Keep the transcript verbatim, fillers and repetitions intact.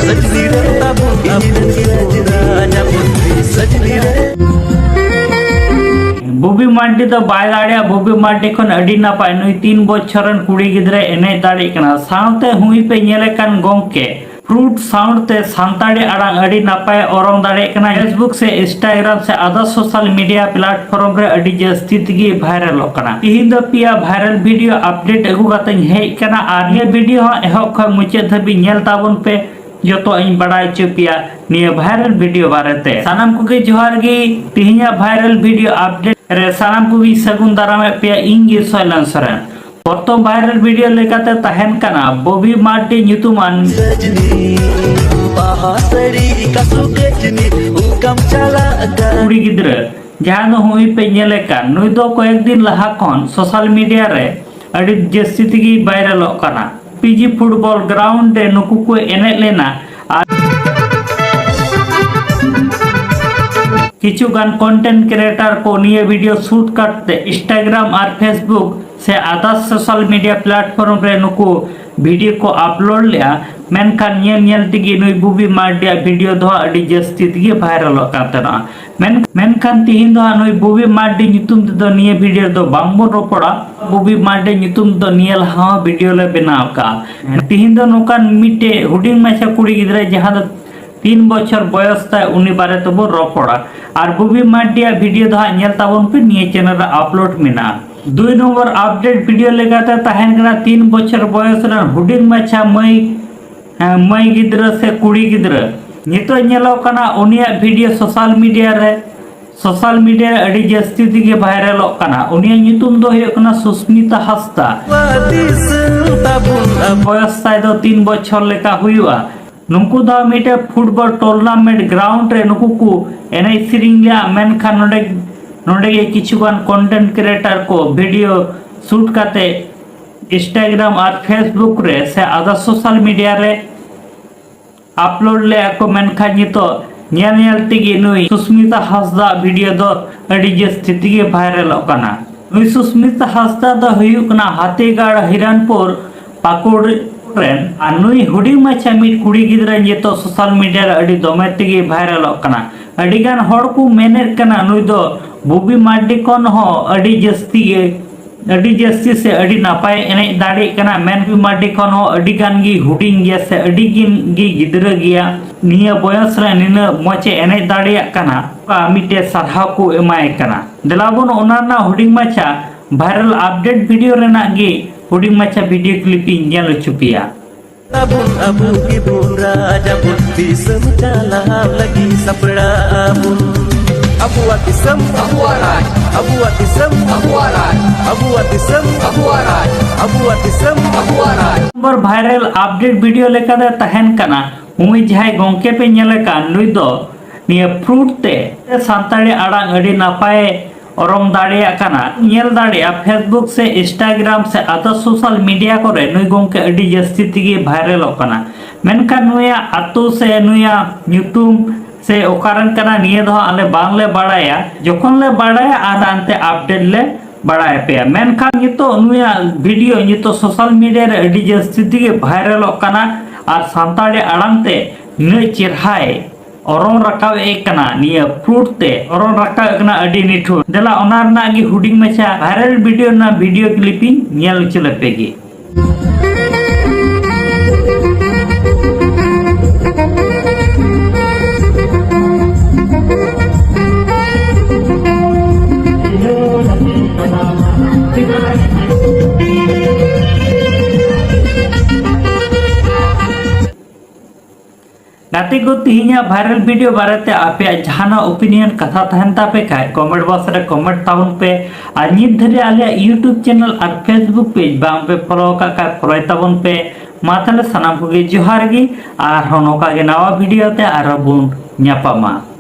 ᱥᱟᱡᱽᱱᱤ ᱨᱮ ᱛᱟᱵᱚᱱ ᱟᱵᱚ ᱥᱟᱡᱽᱱᱤ ᱨᱮ ᱧᱟᱯᱟᱢ ᱥᱟᱡᱽᱱᱤ ᱨᱮ᱾ ᱵᱚᱵᱤ ᱢᱟᱨᱰᱤ ᱫᱚ ᱵᱟᱭ ᱫᱟᱲᱮᱭᱟᱜᱼᱟ᱾ ᱵᱚᱵᱤ ᱢᱟᱨᱰᱤ ᱠᱷᱚᱱ ᱟᱹᱰᱤ ᱱᱟᱯᱟᱭ ᱱᱩᱭ ᱛᱤᱱ ᱵᱚᱪᱷᱚᱨ ᱨᱮᱱ ᱠᱩᱲᱤ ᱜᱤᱫᱽᱨᱟᱹ ᱮᱱᱮᱡ ᱫᱟᱲᱮᱭᱟᱜ ᱠᱟᱱᱟ᱾ ᱥᱟᱶᱛᱮ ᱦᱩᱭ ᱯᱮ ᱧᱮᱞᱮ ᱠᱟᱱ ᱜᱚᱝᱠᱮ ᱯᱷᱨᱩᱴ ᱥᱟᱣᱩᱱᱰ ᱛᱮ ᱥᱟᱱᱛᱟᱲᱤ ᱟᱲᱟᱝ ᱟᱹᱰᱤ ᱱᱟᱯᱟᱭ ᱚᱨᱚᱝ ᱫᱟᱲᱮᱭᱟᱜ ᱠᱟᱱᱟ᱾ Facebook ᱥᱮ Instagram ᱥᱮ other social media platform ᱨᱮ ᱟᱹᱰᱤ ᱡᱟᱹᱥᱛᱤ ᱛᱮᱜᱮ ᱵᱷᱟᱭᱨᱟᱞᱚᱜ ᱠᱟᱱᱟ᱾ ᱛᱤᱦᱤᱧ ᱫᱚ ᱯᱮᱭᱟ ᱵᱷᱟᱭᱨᱟᱞ ᱵᱷᱤᱰᱤᱭᱳ ᱟᱯᱰᱮᱴ ᱟᱹᱜᱩ ᱠᱟᱛᱮᱧ ᱦᱮᱡ ᱠᱟᱱᱟ, ᱟᱨ ᱱᱤᱭᱟᱹ ᱵᱷᱤᱰᱤᱭᱳ ᱦᱚᱸ ᱮᱦᱚᱵ ᱠᱷᱚᱱ ᱢᱩᱪᱟᱹᱫ ᱫᱷᱟᱹᱵᱤᱡ ᱧᱮᱞ ᱛᱟᱵᱚᱱ ᱯᱮ᱾ ᱡᱚᱛᱚ ᱤᱧ ᱵᱟᱲᱟᱭ ᱦᱚᱪᱚ ᱯᱮᱭᱟ ᱱᱤᱭᱟᱹ ᱵᱷᱟᱭᱨᱟᱞ ᱵᱷᱤᱰᱤᱭᱳ ᱵᱟᱨᱮᱛᱮ᱾ ᱥᱟᱱᱟᱢ ᱠᱚᱜᱮ ᱡᱚᱦᱟᱨ ᱜᱮ᱾ ᱛᱤᱦᱤᱧᱟᱜ ᱵᱷᱟᱭᱨᱟᱞ ᱵᱷᱤᱰᱤᱭᱳ ᱟᱯᱰᱮᱴ ᱨᱮ ᱥᱟᱱᱟᱢ ᱠᱚᱜᱮᱧ ᱥᱟᱹᱜᱩᱱ ᱫᱟᱨᱟᱢᱮᱫ ᱯᱮᱭᱟ᱾ ᱤᱧ ᱜᱮ ᱥᱚᱭᱞᱚᱱ ᱥᱚᱨᱮᱱ᱾ ᱯᱨᱚᱛᱷᱚᱢ ᱵᱷᱟᱭᱨᱟᱞ ᱵᱷᱤᱰᱤᱭᱳ ᱞᱮᱠᱟᱛᱮ ᱛᱟᱦᱮᱱ ᱠᱟᱱᱟ ᱵᱚᱵᱤ ᱢᱟᱨᱰᱤ ᱧᱩᱛᱩᱢᱟᱱ ᱥᱟᱡᱽᱱᱤ, ᱵᱟᱦᱟ ᱥᱟᱹᱲᱤ ᱠᱟᱥᱩ ᱜᱮᱡᱽᱱᱤ, ᱚᱠᱟᱢ ᱪᱟᱞᱟᱜ ᱠᱟᱱ? ᱠᱩᱲᱤ ᱜᱤᱫᱽᱨᱟᱹ, ᱡᱟᱦᱟᱸ ᱫᱚ ᱦᱩᱭ ᱯᱮ ᱧᱮᱞᱮ ᱠᱟᱱ, ᱱᱩᱭ ᱫᱚ ᱠᱚᱭᱮᱠ ᱫᱤᱱ ᱞᱟᱦᱟ ᱠᱷᱚᱱ ᱥᱳᱥᱟᱞ ᱢᱤᱰᱤᱭᱟ ᱨᱮ ᱟᱹᱰᱤ ᱡᱟᱹᱥᱛᱤ ᱛᱮᱜᱮ ᱵᱷᱟᱭᱨᱟᱞᱚᱜ ᱠᱟᱱᱟ᱾ ᱯᱤᱡᱤ ᱯᱷᱩᱴᱵᱚᱞ ᱜᱨᱟᱣᱩᱱᱰ ᱨᱮ ᱱᱩᱠᱩ ᱠᱚ ᱮᱱᱮᱡ ᱞᱮᱱᱟ, ᱟᱨ ᱠᱤᱪᱷᱩ ᱜᱟᱱ ᱠᱚᱱᱴᱮᱱᱴ ᱠᱨᱤᱭᱮᱴᱟᱨ ᱠᱚ ᱱᱤᱭᱟᱹ ᱵᱷᱤᱰᱤᱭᱳ ᱥᱩᱴ ᱠᱟᱛᱮ Instagram ᱟᱨ Facebook ᱥᱮ ᱟᱫᱟᱨᱥ ᱥᱳᱥᱟᱞ ᱢᱤᱰᱤᱭᱟ ᱯᱞᱟᱴᱯᱷᱚᱨᱢ ᱨᱮ ᱱᱩᱠᱩ ᱵᱷᱤᱰᱤᱭᱳ ᱠᱚ ᱟᱯᱞᱳᱰ ᱞᱮᱫᱼᱟ᱾ ᱢᱮᱱᱠᱷᱟᱱ ᱧᱮᱞ ᱧᱮᱞ ᱛᱮᱜᱮ ᱱᱩᱭ ᱵᱚᱵᱤ ᱢᱟᱨᱰᱤᱭᱟᱜ ᱵᱷᱤᱰᱤᱭᱳ ᱫᱚ ᱟᱹᱰᱤ ᱡᱟᱹᱥᱛᱤ ᱛᱮᱜᱮ ᱵᱷᱟᱭᱨᱟᱞᱚᱜ ᱠᱟᱱ ᱛᱟᱦᱮᱱᱟ᱾ ᱢᱮᱱ-, ᱢᱮᱱᱠᱷᱟᱱ ᱛᱤᱦᱤᱧ ᱫᱚ ᱦᱟᱸᱜ ᱱᱩᱭ ᱵᱚᱵᱤ ᱢᱟᱨᱰᱤ ᱧᱩᱛᱩᱢ ᱛᱮᱫᱚ ᱱᱤᱭᱟᱹ ᱵᱷᱤᱰᱤᱭᱳ ᱨᱮᱫᱚ ᱵᱟᱝᱵᱚᱱ ᱨᱚᱯᱚᱲᱟ᱾ ᱵᱚᱵᱤ ᱢᱟᱨᱰᱤ ᱧᱩᱛᱩᱢ ᱛᱮᱫᱚ ᱱᱤᱭᱟᱹ ᱞᱟᱦᱟ ᱦᱚᱸ ᱵᱷᱤᱰᱤᱭᱳ ᱞᱮ ᱵᱮᱱᱟᱣ ᱟᱠᱟᱫᱼᱟ᱾ ᱛᱤᱦᱤᱧ ᱫᱚ ᱱᱚᱝᱠᱟᱱ ᱢᱤᱫᱴᱮᱡ ᱦᱩᱰᱤᱧ ᱢᱟᱪᱷᱟ ᱠᱩᱲᱤ ᱜᱤᱫᱽᱨᱟᱹ, ᱡᱟᱦᱟᱸ ᱫᱚ ᱛᱤᱱ ᱵᱚᱪᱷᱚᱨ ᱵᱚᱭᱚᱥ ᱛᱟᱭ, ᱩᱱᱤ ᱵᱟᱨᱮ ᱛᱮᱵᱚᱱ ᱨᱚᱯᱚᱲᱟ᱾ ᱟᱨ ᱵᱚᱵᱤ ᱢᱟᱨᱰᱤᱭᱟᱜ ᱵᱷᱤᱰᱤᱭᱳ ᱫᱚ ᱦᱟᱸᱜ ᱧᱮᱞ ᱛᱟᱵᱚᱱ ᱯᱮ, ᱱᱤᱭᱟᱹ ᱪᱮᱱᱮᱞ ᱨᱮ ᱟᱯᱞᱳᱰ ᱢᱮᱱᱟᱜᱼᱟ᱾ ᱫᱩᱭ ᱱᱚᱢᱵᱚᱨ ᱟᱯᱰᱮᱴ ᱵᱷᱤᱰᱤᱭᱳ ᱞᱮᱠᱟᱛᱮ ᱛᱟᱦᱮᱱ ᱠᱟᱱᱟ ᱛᱤᱱ ᱵᱚᱪᱷᱚᱨ ᱵᱚᱭᱚᱥ ᱨᱮᱱ ᱦᱩᱰᱤᱧ ᱢᱟᱪᱷᱟ ᱢᱟᱹᱭ, ᱦᱮᱸ, ᱢᱟᱹᱭ ᱜᱤᱫᱽᱨᱟᱹ ᱥᱮ ᱠᱩᱲᱤ ᱜᱤᱫᱽᱨᱟᱹ᱾ ᱱᱤᱛᱚᱜ ᱧᱮᱞᱚᱜ ᱠᱟᱱᱟ ᱩᱱᱤᱭᱟᱜ ᱵᱷᱤᱰᱤᱭᱳ ᱥᱳᱥᱟᱞ ᱢᱤᱰᱤᱭᱟ ᱨᱮ, ᱥᱳᱥᱟᱞ ᱢᱤᱰᱤᱭᱟ ᱨᱮ ᱟᱹᱰᱤ ᱡᱟᱹᱥᱛᱤ ᱛᱮᱜᱮ ᱵᱷᱟᱭᱨᱟᱞᱚᱜ ᱠᱟᱱᱟ᱾ ᱩᱱᱤᱭᱟᱜ ᱧᱩᱛᱩᱢ ᱫᱚ ᱦᱩᱭᱩᱜ ᱠᱟᱱᱟ ᱥᱩᱥᱢᱤᱛᱟ ᱦᱟᱸᱥᱫᱟ᱾ ᱫᱤᱥᱟᱹ ᱛᱟᱵᱚᱱ ᱟᱵᱚ᱾ ᱵᱚᱭᱚᱥ ᱛᱟᱭ ᱫᱚ ᱛᱤᱱ ᱵᱚᱪᱷᱚᱨ ᱞᱮᱠᱟ ᱦᱩᱭᱩᱜᱼᱟ᱾ ᱱᱩᱠᱩ ᱫᱚ ᱢᱤᱫᱴᱮᱱ ᱯᱷᱩᱴᱵᱚᱞ ᱴᱩᱨᱱᱟᱢᱮᱱᱴ ᱜᱨᱟᱣᱩᱱᱰ ᱨᱮ ᱱᱩᱠᱩ ᱠᱚ ᱮᱱᱮᱡ ᱥᱮᱨᱮᱧ ᱞᱮᱫᱼᱟ, ᱢᱮᱱᱠᱷᱟᱱ ᱱᱚᱰᱮ, ᱱᱚᱰᱮ ᱜᱮ ᱠᱤᱪᱷᱩ ᱜᱟᱱ ᱠᱚᱱᱴᱮᱱᱴ ᱠᱨᱤᱭᱮᱴᱟᱨ ᱠᱚ ᱵᱷᱤᱰᱤᱭᱳ ᱥᱩᱴ ᱠᱟᱛᱮ Instagram ᱟᱨ Facebook ᱨᱮ ᱥᱮ ᱟᱫᱟᱨ ᱥᱳᱥᱟᱞ ᱢᱤᱰᱤᱭᱟ ᱨᱮ ᱟᱯᱞᱳᱰ ᱞᱮᱫᱼᱟ ᱠᱚ, ᱢᱮᱱᱠᱷᱟᱱ ᱱᱤᱛᱚᱜ ᱧᱮᱞ ᱧᱮᱞ ᱛᱮᱜᱮ ᱱᱩᱭ ᱥᱩᱥᱢᱤᱛᱟ ᱦᱟᱸᱥᱫᱟ ᱵᱷᱤᱰᱤᱭᱳ ᱫᱚ ᱟᱹᱰᱤ ᱡᱟᱹᱥᱛᱤ ᱛᱮᱜᱮ ᱵᱷᱟᱭᱨᱟᱞᱚᱜ ᱠᱟᱱᱟ᱾ ᱱᱩᱭ ᱥᱩᱥᱢᱤᱛᱟ ᱦᱟᱸᱥᱫᱟ ᱫᱚ ᱦᱩᱭᱩᱜ ᱠᱟᱱᱟ ᱦᱟᱛᱤᱜᱟᱲ, ᱦᱤᱨᱟᱱᱯᱩᱨ, ᱯᱟᱹᱠᱩᱲ ᱨᱮᱱ ᱟᱨ ᱱᱩᱭ ᱦᱩᱰᱤᱧ ᱢᱟᱪᱷᱟ ᱢᱤᱫ ᱠᱩᱲᱤ ᱜᱤᱫᱽᱨᱟᱹ ᱱᱤᱛᱚᱜ ᱥᱳᱥᱟᱞ ᱢᱤᱰᱤᱭᱟ ᱨᱮ ᱟᱹᱰᱤ ᱫᱚᱢᱮ ᱛᱮᱜᱮ ᱵᱷᱟᱭᱨᱟᱞᱚᱜ ᱠᱟᱱᱟ᱾ ᱟᱹᱰᱤ ᱜᱟᱱ ᱦᱚᱲ ᱠᱚ ᱢᱮᱱᱮᱫ ᱠᱟᱱᱟ ᱱᱩᱭ ᱫᱚ ᱵᱩᱵᱤ ᱢᱟᱨᱰᱤ ᱠᱷᱚᱱ ᱦᱚᱸ ᱟᱹᱰᱤ ᱡᱟᱹᱥᱛᱤ ᱜᱮ, ᱟᱹᱰᱤ ᱡᱟᱹᱥᱛᱤ ᱥᱮ ᱟᱹᱰᱤ ᱱᱟᱯᱟᱭ ᱮᱱᱮᱡ ᱫᱟᱲᱮᱭᱟᱜ ᱠᱟᱱᱟ᱾ ᱢᱮᱱ ᱵᱩᱵᱤ ᱢᱟᱨᱰᱤ ᱠᱷᱚᱱ ᱦᱚᱸ ᱟᱹᱰᱤ ᱜᱟᱱ ᱜᱮ ᱦᱩᱰᱤᱧ ᱜᱮᱭᱟ ᱥᱮ ᱟᱹᱰᱤ ᱜᱟᱱ ᱜᱮ ᱜᱤᱫᱽᱨᱟᱹ ᱜᱮᱭᱟ᱾ ᱱᱤᱭᱟᱹ ᱵᱚᱭᱚᱥ ᱨᱮ ᱱᱤᱱᱟᱹᱜ ᱢᱚᱡᱽ ᱮ ᱮᱱᱮᱡ ᱫᱟᱲᱮᱭᱟᱜ ᱠᱟᱱᱟ, ᱚᱱᱠᱟ ᱢᱤᱫᱴᱮᱡ ᱥᱟᱨᱦᱟᱣ ᱠᱚ ᱮᱢᱟᱭ ᱠᱟᱱᱟ᱾ ᱫᱮᱞᱟ ᱵᱚᱱ ᱚᱱᱟ ᱨᱮᱱᱟᱜ ᱦᱩᱰᱤᱧ ᱢᱟᱪᱷᱟ ᱵᱷᱟᱭᱨᱟᱞ ᱟᱯᱰᱮᱴ ᱵᱷᱤᱰᱤᱭᱳ ᱨᱮᱱᱟᱜ ᱜᱮ ᱦᱩᱰᱤᱧ ᱢᱟᱪᱷᱟ ᱵᱷᱤᱰᱤᱭᱳ ᱠᱞᱤᱯ ᱤᱧ ᱧᱮᱞ ᱦᱚᱪᱚ ᱯᱮᱭᱟ᱾ ᱟᱵᱚᱱ ᱟᱵᱚ ᱜᱮᱵᱚᱱ ᱨᱟᱡᱽ ᱟᱵᱚᱱ, ᱫᱤᱥᱚᱢ ᱪᱟᱞᱟᱣ ᱞᱟᱹᱜᱤᱫ ᱥᱟᱯᱲᱟᱜ ᱟᱵᱚᱱ᱾ ᱟᱵᱚᱣᱟᱜ ᱫᱤᱥᱚᱢ ᱟᱵᱚᱣᱟᱜ ᱨᱟᱡᱽ, ᱟᱵᱚᱣᱟᱜ ᱫᱤᱥᱚᱢ ᱟᱵᱚᱣᱟᱜ ᱨᱟᱡᱽ, ᱟᱵᱚᱣᱟᱜ ᱫᱤᱥᱚᱢ ᱟᱵᱚᱣᱟᱜ ᱨᱟᱡᱽ, ᱟᱵᱚᱣᱟᱜ ᱫᱤᱥᱚᱢ ᱟᱵᱚᱣᱟᱜ ᱨᱟᱡᱽ᱾ ᱱᱚᱢᱵᱚᱨ ᱵᱷᱟᱭᱨᱟᱞ ᱟᱯᱰᱮᱴ ᱵᱷᱤᱰᱤᱭᱳ ᱞᱮᱠᱟᱛᱮ ᱛᱟᱦᱮᱱ ᱠᱟᱱᱟ, ᱩᱱᱤ ᱡᱟᱦᱟᱸᱭ ᱜᱚᱢᱠᱮ ᱯᱮ ᱧᱮᱞᱮ ᱠᱟᱱ, ᱱᱩᱭ ᱫᱚ ᱱᱤᱭᱟᱹ ᱯᱷᱨᱩᱴ ᱛᱮ ᱥᱟᱱᱛᱟᱲᱤ ᱟᱲᱟᱝ ᱟᱹᱰᱤ ᱱᱟᱯᱟᱭ ᱚᱨᱚᱝ ᱫᱟᱲᱮᱭᱟᱜ ᱠᱟᱱᱟ᱾ ᱧᱮᱞ ᱫᱟᱲᱮᱭᱟᱜᱼᱟ, Facebook ᱥᱮ Instagram ᱥᱮ other social media ᱠᱚᱨᱮ ᱱᱩᱭ ᱜᱚᱢᱠᱮ ᱟᱹᱰᱤ ᱡᱟᱹᱥᱛᱤ ᱛᱮᱜᱮ ᱵᱷᱟᱭᱨᱟᱞᱚᱜ ᱠᱟᱱᱟ᱾ ᱢᱮᱱᱠᱷᱟᱱ ᱱᱩᱭᱟᱜ ᱟᱹᱛᱩ ᱥᱮ ᱱᱩᱭᱟᱜ ᱧᱩᱛᱩᱢ ᱥᱮ ᱚᱠᱟᱨᱮᱱ ᱠᱟᱱᱟ, ᱱᱤᱭᱟᱹ ᱫᱚ ᱦᱟᱸᱜ ᱟᱞᱮ ᱵᱟᱝᱞᱮ ᱵᱟᱲᱟᱭᱟ᱾ ᱡᱚᱠᱷᱚᱱ ᱞᱮ ᱵᱟᱲᱟᱭᱟ, ᱟᱨ ᱦᱟᱱᱛᱮ ᱟᱯᱰᱮᱴ ᱞᱮ ᱵᱟᱲᱟᱭ ᱟᱯᱮᱭᱟ᱾ ᱢᱮᱱᱠᱷᱟᱱ ᱱᱤᱛᱚᱜ ᱱᱩᱭᱟᱜ ᱵᱷᱤᱰᱤᱭᱳ ᱱᱤᱛᱚᱜ ᱥᱳᱥᱟᱞ ᱢᱤᱰᱤᱭᱟ ᱨᱮ ᱟᱹᱰᱤ ᱡᱟᱹᱥᱛᱤ ᱛᱮᱜᱮ ᱵᱷᱟᱭᱨᱟᱞᱚᱜ ᱠᱟᱱᱟ, ᱟᱨ ᱥᱟᱱᱛᱟᱲᱤ ᱟᱲᱟᱝ ᱛᱮ ᱱᱩᱱᱟᱹᱜ ᱪᱮᱨᱦᱟᱭ ᱚᱨᱚᱝ ᱨᱟᱠᱟᱵ ᱮ ᱠᱟᱱᱟ᱾ ᱱᱤᱭᱟᱹ ᱯᱷᱨᱩᱴ ᱛᱮ ᱚᱨᱚᱝ ᱨᱟᱠᱟᱵ ᱮ ᱠᱟᱱᱟ, ᱟᱹᱰᱤ ᱱᱤᱴᱷᱩᱨ᱾ ᱫᱮᱞᱟ ᱚᱱᱟ ᱨᱮᱱᱟᱜ ᱜᱮ ᱦᱩᱰᱤᱧ ᱢᱟᱪᱷᱟ ᱵᱷᱟᱭᱨᱟᱞ ᱵᱷᱤᱰᱤᱭᱳ ᱨᱮᱱᱟᱜ ᱵᱷᱤᱰᱤᱭᱳ ᱠᱞᱤᱯ ᱤᱧ ᱧᱮᱞ ᱦᱚᱪᱚ ᱞᱮᱯᱮ ᱜᱮ᱾ ᱜᱟᱛᱮ ᱠᱚ, ᱛᱮᱦᱮᱧᱟᱜ ᱵᱷᱟᱭᱨᱟᱞ ᱵᱷᱤᱰᱤᱭᱳ ᱵᱟᱨᱮᱛᱮ ᱟᱯᱮᱭᱟᱜ ᱡᱟᱦᱟᱱᱟᱜ ᱚᱯᱤᱱᱤᱭᱚᱱ ᱠᱟᱛᱷᱟ ᱛᱟᱦᱮᱱ ᱛᱟᱯᱮ ᱠᱷᱟᱡ, ᱠᱚᱢᱮᱱᱴ ᱵᱚᱠᱥ ᱨᱮ ᱠᱚᱢᱮᱱᱴ ᱛᱟᱵᱚᱱ ᱯᱮ᱾ ᱟᱨ ᱱᱤᱛ ᱫᱷᱟᱹᱨᱤᱡ ᱟᱞᱮᱭᱟᱜ YouTube ᱪᱮᱱᱮᱞ ᱟᱨ Facebook ᱯᱮᱡᱽ ᱵᱟᱝ ᱯᱮ ᱯᱷᱚᱞᱳ ᱟᱠᱟᱫ ᱠᱷᱟᱡ, ᱯᱷᱚᱞᱳᱭ ᱛᱟᱵᱚᱱ ᱯᱮ᱾ ᱢᱟ ᱛᱟᱦᱞᱮ ᱥᱟᱱᱟᱢ ᱠᱚᱜᱮ ᱡᱚᱦᱟᱨ ᱜᱮ, ᱟᱨᱦᱚᱸ ᱱᱚᱝᱠᱟ ᱜᱮ ᱱᱟᱣᱟ ᱵᱷᱤᱰᱤᱭᱳ ᱛᱮ ᱟᱨᱦᱚᱸ ᱵᱚᱱ ᱧᱟᱯᱟᱢᱟ᱾